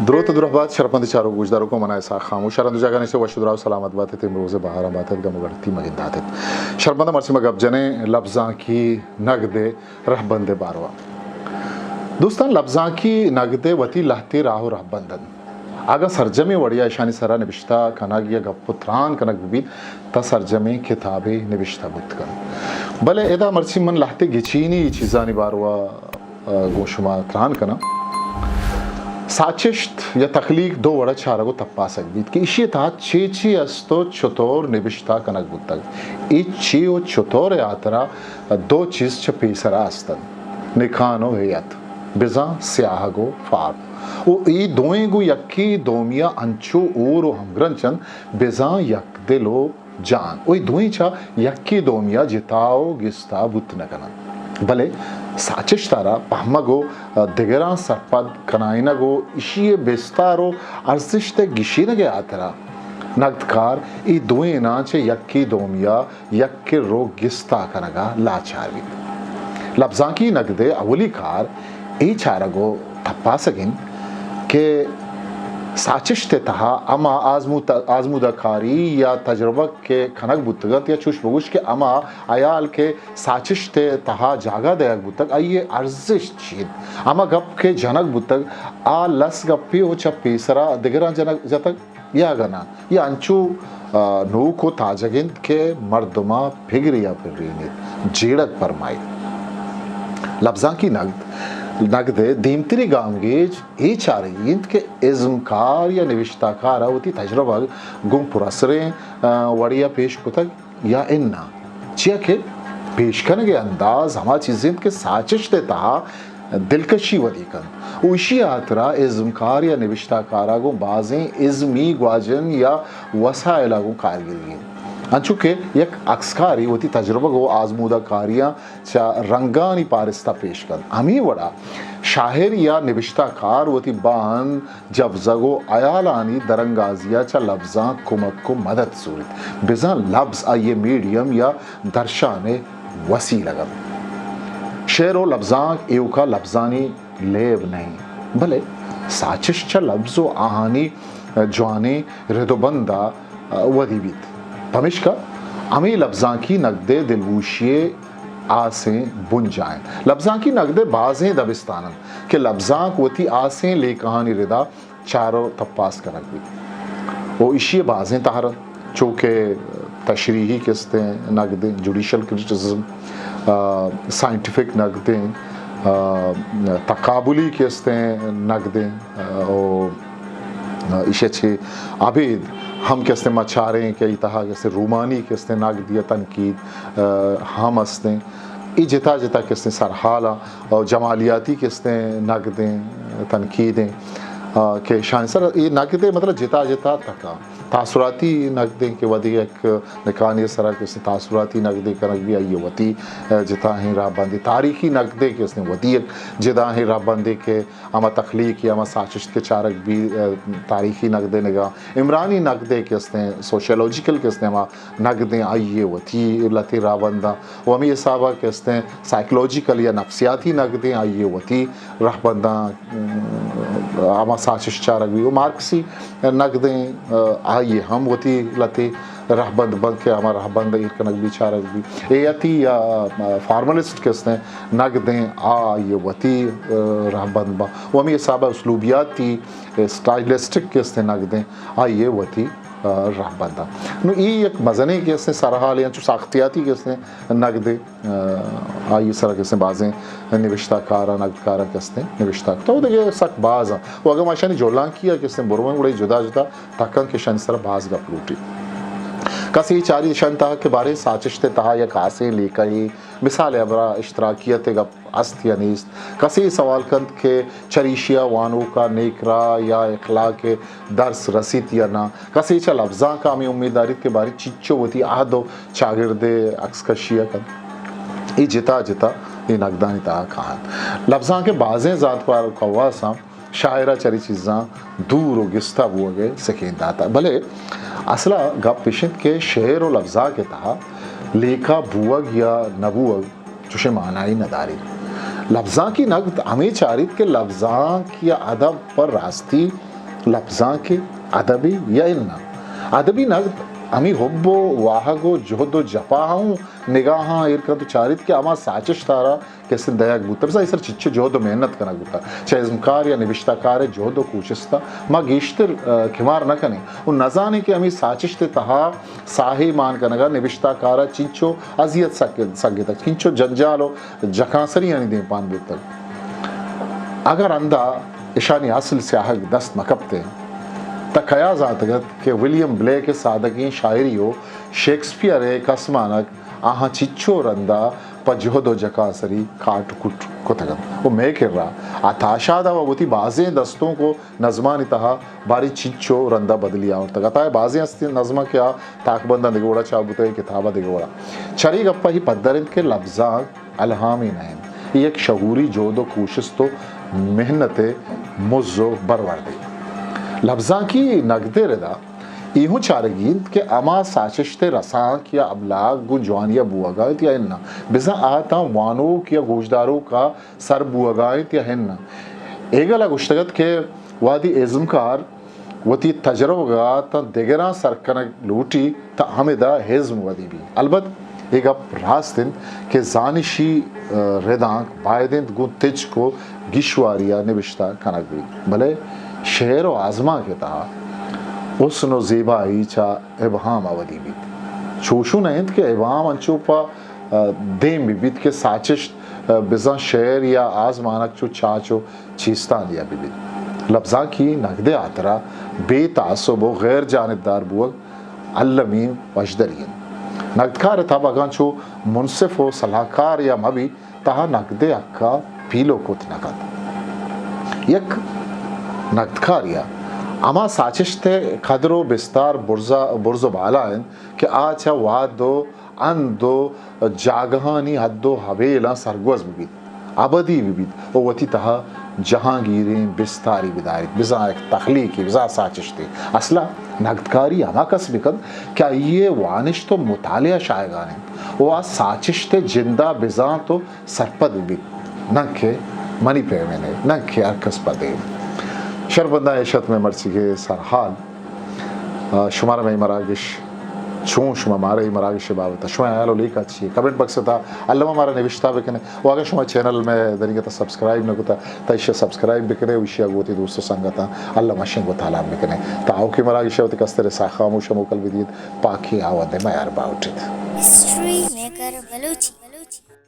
دروت ءُ درہبات شرپمند چاروک گوشداروکاں، من اسحاق خاموش، ہر ہند جاگہ نشتہ وش ءُ دراہ ءُ سلامت بات ات، امروز ءِ بہار ءَ بات ات، گم ءُ گڑتی مہ گندات ات۔ شرپمند، مرچی ما گپ جنیں لبزانکی نگد ءِ رہبند ءِ باروا۔ دوستان، لبزانکی نگد ءِ وتی لہتے راہ ءُ رہبند انت۔ اگاں سرجمیں وڑے ءَ اشانی سرا نبشتہ کنگ یا گپ ءُ تران کنگ بہ بیت، تہ سرجمیں کتابے نبشتہ بوت کنت۔ بلے ادا مرچی من لہتے گچینی چیزانی باروا، ءَ، گوں شما تران کناں۔ ساچشت یا تخلیق دو وڑ ءَ چارگ ءُ تپاسگ بیت کہ ایشی ءِ تہا چے چے است ءُ چطور نبشتہ کنگ بوتگ۔ اے چے ءُ چطور ءِ ہاترا دو چیز چہ پیسرا است انت، نکان ءُ ہیئت، بزاں سیاہگ ءُ فارم۔ ءُ اے دوئیں گوں یکے دومی ءَ انچو ہور ءُ ہمگرنچ انت، بزاں یک دل ءُ جان۔ ءُ اے دوئیں چہ یکے دومی ءَ جتا ءُ گستا بوت نہ کننت۔ بلے ساچشت ءَ را پہمگ ءُ دگراں سرپد کنائینگ ءُ ایشی ءِ بستار ءُ ارزشت ءِ گیشینگ ءِ ہاترا نگدکار اے دوئیناں چہ یکے دومی ءَ یک کرّ ءُ گستا کنگ ءَ لاچار بیت۔ لبزانکی نگد ءِ اولی کار اے چارگ ءُ تپاسگ انت کہ ساچشت ءِ تہا ہما آزموت-، آزمودہ کاری یا تجربگ کہ کنگ بوتگ انت یا چوش بگوش کہ ہما ہیال کہ ساچشت ءِ تہا جاگہ دئیگ بوتگ، آئی ءِ ارزشت چی انت؟ ہما گپ کہ جنگ بوتگ، آ لس گپے ءُ چہ پیسرا دگراں جنگ جتگ؟ یا گنا یا انچو، آ، نوک ءُ تاجگ انت کہ مردم ءَ پگرے ءَ پرینیت، جیڑگ پرمائیت۔ لبزانکی نگد، نگد ءِ دیمتری گامگیج اے چارگی انت کہ ازمکار یا نبشتہ کار ءَ وتی تجربگ گوں پراسریں، آ، وڑے ءَ پیش کتگ یا اناں، چیا کہ پیش کنگ ءِ انداز ہما چیز انت کہ ساچشت ءِ تہا دلکشی ودی کنت ءُ ایشی ءِ ہاترا ازمکار یا نبشتہ کار ءَ گوں بازیں ازمی گواجن یا وسائل ءَ گوں کار گرگی انت۔ انچو کہ یک عکسکارے وتی تجربگ ءُ آزمودہ کاریاں چہ رنگانی پارستہ پیش کنت، ہمے وڑا شاعر یا نبشتہ کار وتی باہند جبزگ ءُ ہیالانی درانگازی ءَ چہ لبزانک کمک ءُ مدد زوریت، بزاں لبز آئی ءِ میڈیم یا درشان ءِ وسیلگ انت۔ شعر ءُ لبزانک ایوکا لبزانی لیب نہ انت، بلے ساچشت چہ لبز ءُ آہانی جوانیں رد ءُ بند ءَ ودی بیت۔ پمیشکا ہمے لبزانکی نگد ءِ دلگوشی ءِ آسیں بنجاہ انت۔ لبزانکی نگد ءِ بازیں دبستان انت کہ لبزانک وتی آسیں لیکہانی ردا چار ءُ تپاس کنگ بیت ءُ ایشی ءِ بازیں تہر انت، چو کہ تشریحی کہ استیں نگدیں، جوڈیشل کرٹیسزم، آ، سائنٹیفک نگدیں، آ، تقابلی کہ استیں نگدیں، آ، ءُ ایشی ءَ چہ ابید ہم کہ استیں ما چاریں کہ ای تہا کہ استیں رومانی کہ استیں نگد یا تنقید، آ، ہم استیں۔ ای جتا جتا کہ استیں سرحالاں اور جمالیاتی کہ استیں نگدیں، تنقیدیں، آ، کہ شان سر ای نگدیں مطلب جتا جتا تکا تاثراتی نگدیں کہ ودی یک نکانی سرا کہ استیں تاثراتی نگدیں کنگ بی آئی وتی، آ، جتا ہیں راہ بندی تاریخی نگدیں کہ استیں وتی یک جدا ہیں راہ بندی کہ ہما تخلیق یا ہما ساچشت کہ چارگ بی، آ، تاریخی نگدے نگاہ، عمرانی نگدے کہ استیں، سوشیولوجیکل کہ استیں، ہما نگدیں آئی ءِ وتی لہتے راہبنداں و ہمے حساب ءَ کہ استیں سائیکولوجیکل یا نفسیاتی نگدیں آئی ءِ وتی راہبنداں، م، ہما ساچشت چارگ بی و مارکسی نگدیں، آ، آئی ءِ ہم وتی لہتے رہبند بنت کہ ہما رہبند ایر کنگ بی چارگ بی۔ اے اتی یا، آ، فارملسٹ کہ استیں نگدیں آئی ءِ وتی، آ، رہبند بنت و ہمے حساب ءَ اسلوبیاتی، اسٹائلسٹک کہ استیں نگدیں آئی ءِ وتی، آ، رہبند بنت۔ نوں اے یک مزنیں کہ استیں سرحالے انچو ساختیاتی کہ استیں نگدیں۔ آ، آئی ءِ سرا کہ استیں بازیں نبشتہ کاراں، نگدکاراں کہ استیں نبشتہ کتگ و دگہ سک باز انت۔ و اگاں ما اشانی جہلانکی ءَ کہ استیں برویں گڑا اے جدا جدا تکاں کہ اشانی سرا باز گپ لوٹیت۔ کسے چاری اشانی تہا کہ باریں ساچشت ءِ تہا یک ہاسیں لیکہے، مثال ءِ ہبرا اشتراکیت ءِ گپ است یا نیست۔ کسے سوال کنت کہ چریشی ءَ وانوک ءَ نیک راہ یا اخلاق ءِ درس رسیت یا نہ۔ کسے چہ لبزانک ءَ ہمے امیت داریت کہ باریں چنچو وتی عہد و چاگرد ءِ عکس کشی ءَ کنت۔ اے جتا جتا اے نگدانی تہا کاینت۔ لبزانک ءِ بازیں زانتکار و کواساں شاعر ءَ چرے چیزاں دور و گستا بوگ ءِ سکین داتہ۔ بلے اصل ءَ گپ اش انت کہ شعر و لبزانک ءِ تہا لیکہ بوگ یا نہ بوگ چوشیں معنائی نہ داریت۔ لبزانکی نگد ہمے چاریت کہ لبزانک یا ادب پر راستی لبزانکے، ادبے یا اناں؟ ادبی نگد ہمے حب و واہگ و جہد و جپا ہوں نگاہاں ایر کنت و چاریت کہ ہما ساچشت ء را کسے دئیگ بوتہ، بزاں ایشی سر چنچو جہد و محنت کنگ بوتہ۔ چہ ازمکار یا نبشتہ کار ء جہد و کوشست ء ما گیشتر، ء، کمار نہ کنیں و نہ زانیں کہ ہمے ساچشت ء تہا ساہے مان کنگ ء نبشتہ کار ء چنچو اذیت سگ-، سگتگ، چنچو جنجال و جکانسریانی دیمپان بوتگ۔ اگاں رندا اشانی اصل سیاہگ دست مہ کپتیں، تہ کیا زانتگ ات کہ ولیم بلیک ء سادگیں شاعری و شیکسپیئر ء کسمانگ آہاں چنچو رندا پہ جہد و جکانسری کاٹ و کٹ کتگ انت و مئے کرا آ تاشاد ء وتی بازیں دستونک و نظمانی تہا باریں چنچو رندا بدلی آورتگ۔ عطا ء بازیں ہستیں نظماں کہ آ تاکبنداں دگہ وڑا چاپ بوتگ، کتاباں دگہ وڑا۔ چرے گپا ہی پدر انت کہ لبزانک الہامے نہ انت، اے یک شعوری جہد و کوشست و محنت ء مز و بروردے۔ لبزانکی نگد ء ردا اے ہوں چارگی انت کہ ہما ساچشت ء رسانک یا ابلاغ گوں جوانی ء بوہگا انت یا اناں، بزاں آ تاں وانوک یا گوشداروک ء سر بوہگا انت یا اناں۔ ہیگل ء گوشتگ ات کہ وہدے ازمکار وتی تجربگ ء تاں دگراں سر کنگ لوٹی، تاں ہمدا ازم ودی بیت۔ البت اے گپ راست انت کہ زانشی، ء، ردانک باید انت گوں تچک و گیشواری ء نبشتہ کنگ بیت، بلے شعر و آزمانک ء تہا حسن و زیبائی چہ ابہام ء ودی بیت۔ چوشو نہ انت کہ ابہام انچو پہ، ء، دیم بہ بیت کہ ساچشت، ء، بزاں شعر یا آزمانک چو چاچ و چیستانی ء بہ بیت۔ لبزانکی نگد ء ہاترا بے تعصب و غیر جانبدار بوگ المی وشدری انت۔ نگدکار ء تب اگاں چو منصف و صلاحکار یا مہ بیت، تہا نگد ء حق ء پیلو کت نہ کنت۔ یک نگدکاری ء ہما ساچشت ء قدر و بستار برز ء، برز و بالا انت کہ آ چہ وہد و ہند و جاگہانی حد و حبیلاں سرگوز بہ بیت، ابدی بہ بیت و وتی تہا جہانگیریں بستاری بداریت، بزاں یک تخلیقے، بزاں ساچشتے۔ اصلا نگدکاری ہما کس بکنت کہ آئی ء وانشت و مطالعہ شاہگان انت و آ ساچشت ء جندا بزانت و سرپد بہ بیت، ننکہ منی پیمیں نہ، ننکہ ہر کس پہ دیم۔ شربنداں ایش ات مئے مرچیگیں سرحال۔ آ، شمارا مئے مراگش چون شما مارا اے مراگش بابت شما ہیال و لیکہ چی کمنٹ باکس تا الما مارا نوشتہ بکنے و اگر شما چینل مئے دریگہ تا سبسکرائب نہ کتا تا ایشی سبسکرائب بکنے و ایشی گوتی دوست و سنگتاں الما شنگ و تالان بکنے تا اوکی مراگش وتی کستر ساخاموش موکل بدیت پاکی آوند میار باوٹیت۔ ہسٹری میکر بلوچی۔